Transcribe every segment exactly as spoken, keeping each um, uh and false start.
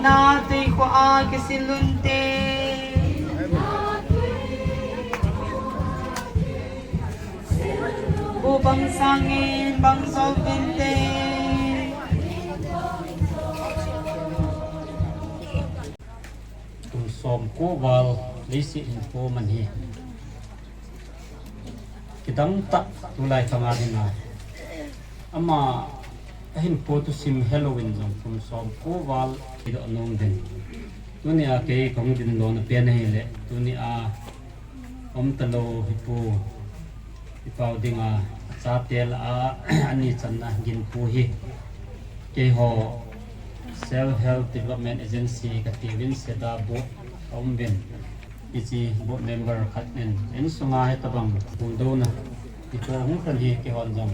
Na tuikhuh a kisil unte. Bu bang sangin bang jol unte. Kum som ko val leiset hinkho man hi. Kidang tah tulai khang a dinga. Ama ahinkho thusim helou in jong kum som ko val kidoh nom ding. Tunia kei kahung dinlona pen ahile, tunia um talou hipu, hipa u dinga, achate lah a, ani channa ginpu hi. Keiho Self Help Development Agency kati uvin, SHADA board a um uvin. Hiche board member khat in, insunga hitabang phondohna hinkho hung lhon hi keihon jong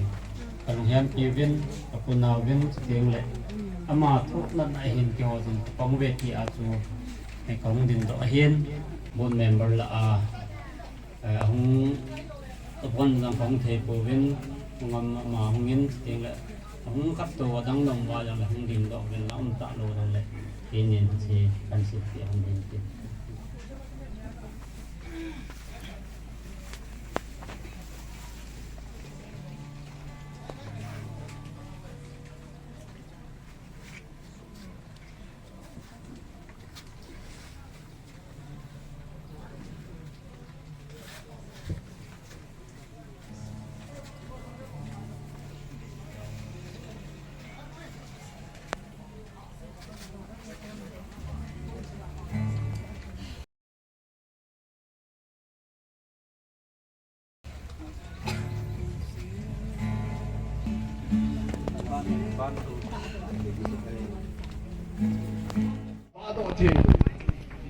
kalunghem pi uvin, kapunau vin, chuteng le ama thohna a hin keiho jong kapang uve tia chu, eh, kahung dindoh ahin, board member lah a, eh, ahung, abon jong kahung thei pouvin, hung am ama hung in, chuteng le ahung khat to adang dong uva jong le hung dindoh uvin, la um talou jong le, keinin hiche kan seipi ahung ding tin.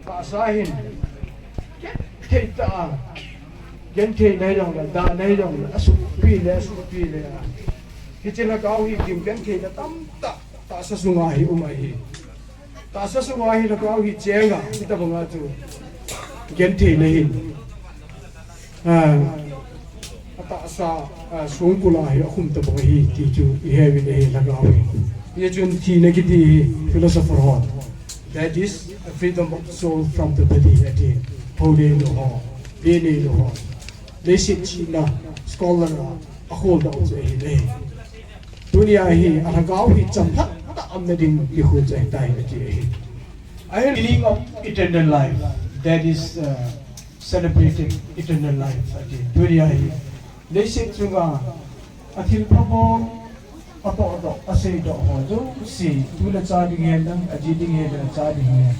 Tahsa hin genthei tah a, genthei nei jong le, dah nei jong le, asuhpi le, asuhpi le a. Hiche lhagao hi genthei na tamtah tahsa sunga hi um ahi. Tahsa sunga hi lhagao hi chenga, hitabanga chu genthei na hin. Ah, atahsa, ah, songkul a hi akhum tabang ahi ti chu ihe uvin ahi lhagao hi. Hijeh chun thina kiti hi philosopher hon, that is a freedom of soul from the body, ati. Hou neilou ho, be neilou ho. Leiset chihna scholar a akholdoh u chu ahi le. Tunia hi alhagao hi chamlhat tah a umna ding nikho chu ahitai ati ahi. Ahin meaning of eternal life, that is, uh, celebrated eternal life ati. Tunia hi leiset chunga athilpha bol, atohdoh, aseidoh ho jouse, tu le cha ding hen lang, aji ding hen lang, acha ding hen lang,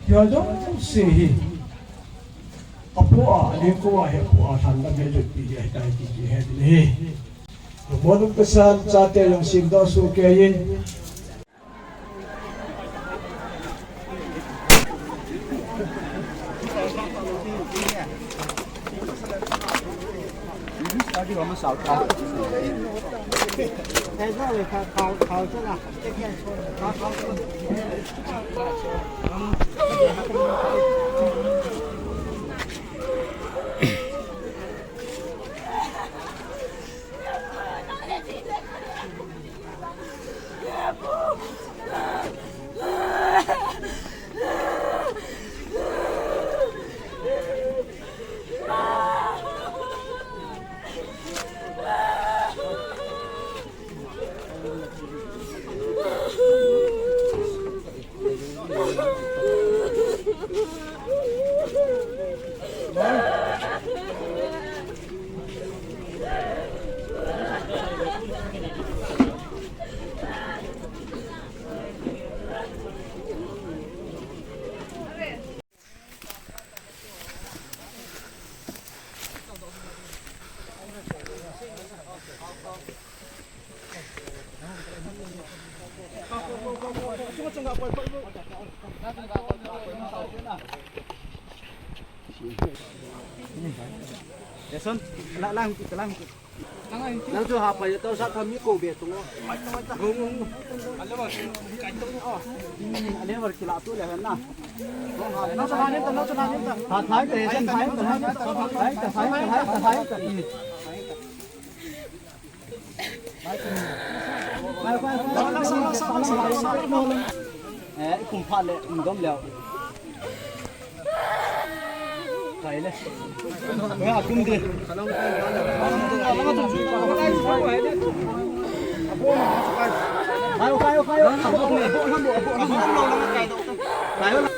ti ho jouse hi apo a, alengkou a hi apo a lhan lam hi ajotpi ding ahitai ti chu ihe uvin ahi. Mo lum kasan, chate jong semdoh soh kei in. Jason, la, la, la. Nang chu hapa ya to sa tham mi ko be tu ngo. Go, go, go. Ale war kila tu le na. Nang chu hanin ta, nang chu hanin ta. Tha thai te, Jason, thai ta, thai ta, thai ta, thai ta, thai ta. Bye, bye, bye. Eh, i kum phat le, um dom leo. Kai le. Oi, a kum di. Kai, kai, kai. Kai, kai.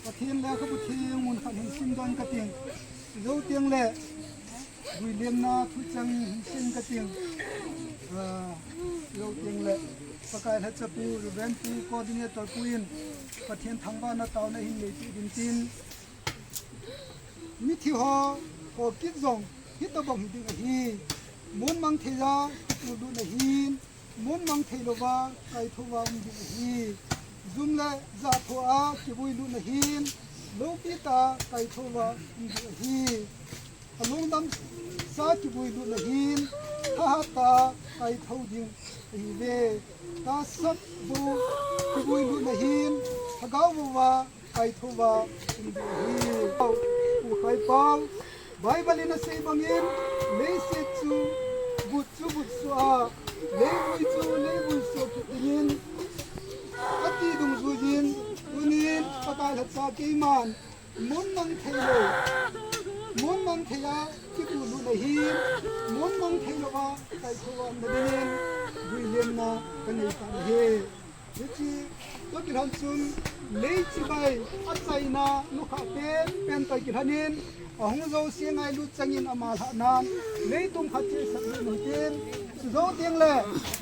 Pathen le ka Pathen mun khat hin simdoh ing kating. Jou teng le, guilemna thucheng hin sim kating. Ah, jou teng le, Pakai lhachapu, Reverend pu, Coordinator pu in, Pathen thangvahna taona hin neipeh ding tin. Mithi ho, ho kit jong, hitobang hi ding ahi. Mun mang thei a, kitu lut na hin, mun mang thei louva, kaithou va um ding ahi. Jum le ja thou a, kivui lut na hin, loupi tah a, kaithou va um ding ahi. Alungdam sa kivui lut na hin, thahat tah a, kaithou ding ahi ve. Tahsa bou, kivui lut na hin, lhagao bou va, kaithou va um ding ahi. Pu Khaipau, Bible in asei bangin, leiset chu vut chu vutsuh a, leivui chu leivui suh kit dingin, ati dungjuiyin, tunin Pakai lhacha keiman, mun mang thei lou, mun mang thei a, kitu lut na hin, mun mang thei louva, kaithou va um na dingin, guilemna kanei tan ahi. Hiche toh kilhon chun, lei chibai achaina nukhah penpen toh kilhon in, ahung jouse ngailut changin ama lhahnan, leitum khat chehsah ding ahi tin, chujou teng le,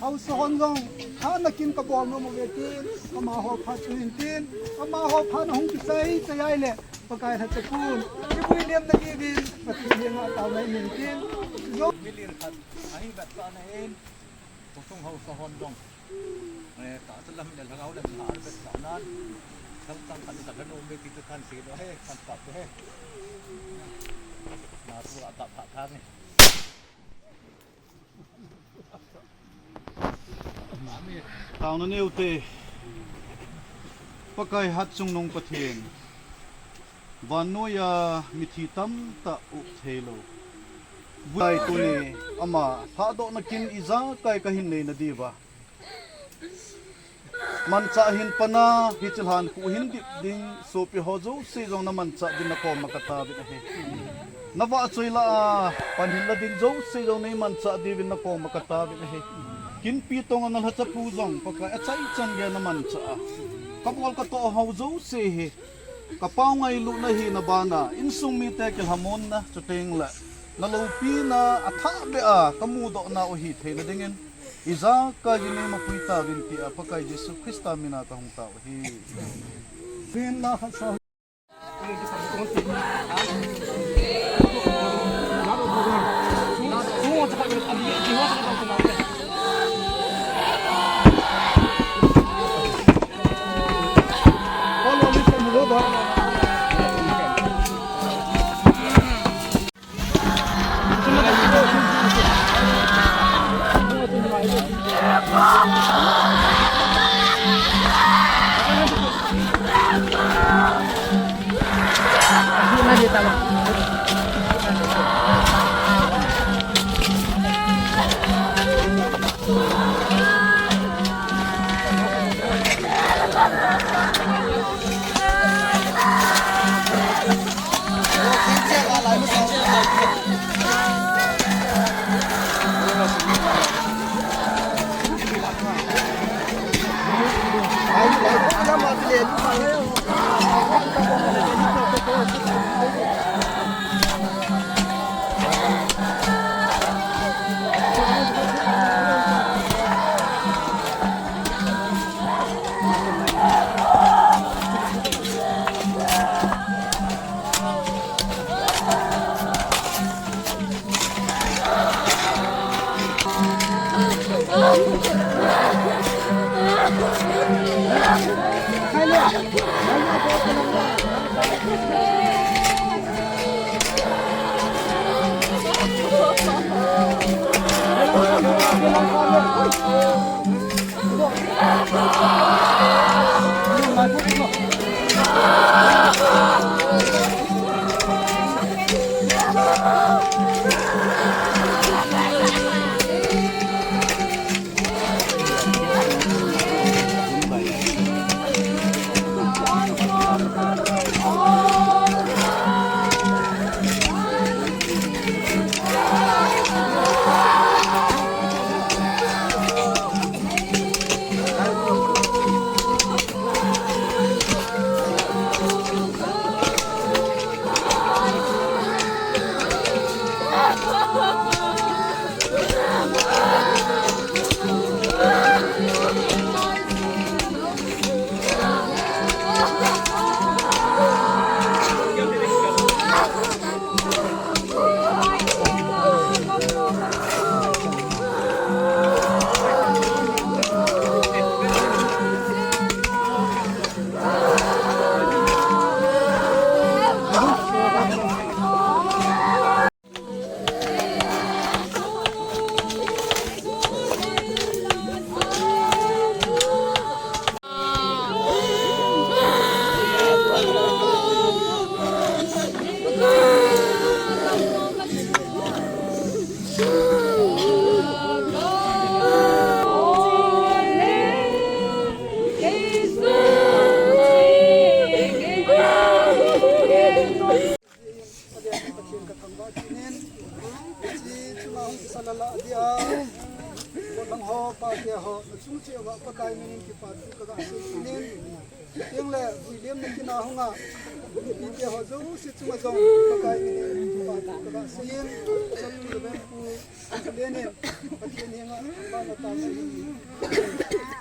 haosa hon jong, thahatna kin kabol nom uve tin, amaho phat chu hin tin, amaho phat ahung kichai chai a ahile, Pakai lhacha pun, kivui lemna diuvin, Pathen henga taona nei in tin, chujou. Million khat, ahi vet pa na in, khosung haosa hon jong. Eh, tahsa lam le lhagao lam le arvet sa nan. Thang thang khat khat lhan um be ti chu kan sei lou he, kan kap he. Na tu a tah tha tha ni. Taona neo te. Pakai hatchungnung Pathen. Vannoiya mithi tamtah um thei lou. Vuilai tuni ama lhahdohna kin ijakai kahin neina diuva. Manchah hin pan a, hiche lhan khu hin dip ding, sopi ho jouse jong na manchah din na koma ka taovin ahi. Na vahchoi lah a, pan hin la ding jouse jong nei manchah diuvin na koma ka taovin ahi. Kin pi tong a na lhacha pu jong, Pakai achai chan gei a na manchah a. Ka bol ka toh ho jouse hi, ka pao ngailutna hina bana, insung mite kilhamonna, chuteng le Na loupina athah beh a kamudoh nau ahi theina dingin, ijakai in neimapui tauvin tia Pakai Jesu Christa mina kahung tao ahi. Pathen ka thangvah kit in, hiche chunga hung kisa lala dia, gollhang ho, pate ho, nachung cheh uva Pakai min in kipa thu kaga sei kit in, chuteng le vuiliemna kin a hung a, mipite ho jouse chunga jong Pakai min in kipa thu kaga sei in, chapang le vengpu, Lenin, Pathen henga, bana ta mai.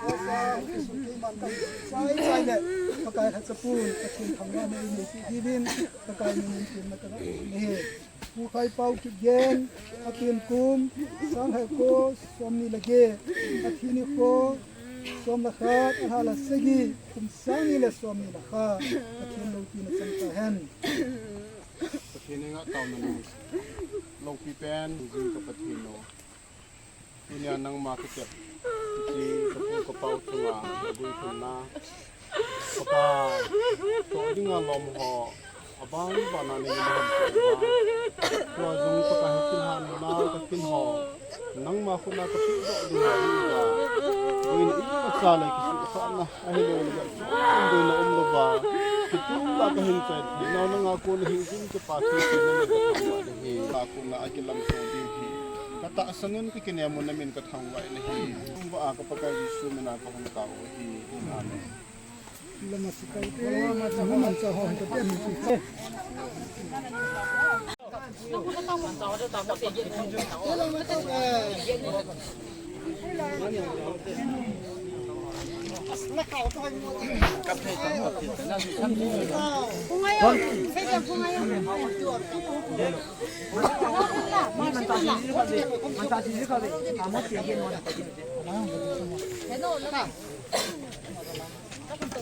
Osa, kisun keiman kan, chai chai le, Pakai lhacha pun, Pathen thangvahna nei peh diuvin, Pakai min in tin mata na hi. Pu Khaipau Kipgen, apen kum, sang lha ko, som ni le get, athi nikho, som le khat, alha le sagi, kum sang ni le som ni le khat, Pathen loupina chang tahen. Pathen henga taona nei. Loupi pen, jing ka Pathen o. Tunia nangma katep, hiche kapu kapau chunga, kaguilhunna, kapa, toh dinga lom ho, abang bana nei na ham ko uva. Tua jong kapa hin kin ha nau, kakin ho, nangma khutna kapeh doh dinga, uva. Boina imacha le kisuhkhahna, ahilou le, boina umlouva. Kitu la kahin chai, nau nanga kona hing jing kapa thi thi na min kathangvah nahi. Ka kona akilam to ding hi. Katahsan un kakinem un namin kathangvah nahi. Thangvah a ka Pakai Jesu mina kahung tao u ahi. Amen. Lama sikau te, lama cha ho, man cha ho, ka te ni.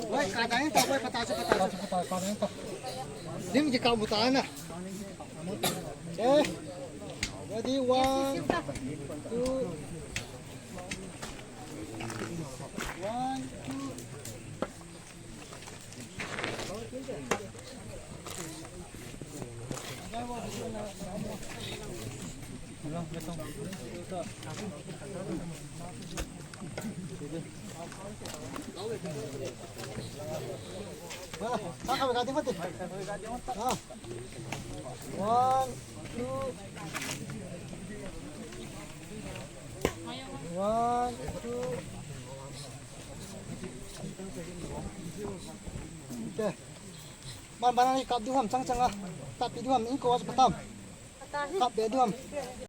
Oi, ka dang ta, oi, pata chu, pata chu, pata, pata ta. Dim ji ka mu ta na. Okay. Ready, one, two. One, two. Ah, ah, kami kati mati. Ah. One, two. One, two. Okay. Ban ban ni kap du ham chang chang a. Tapi du ham in ko as patam. Kap be du ham.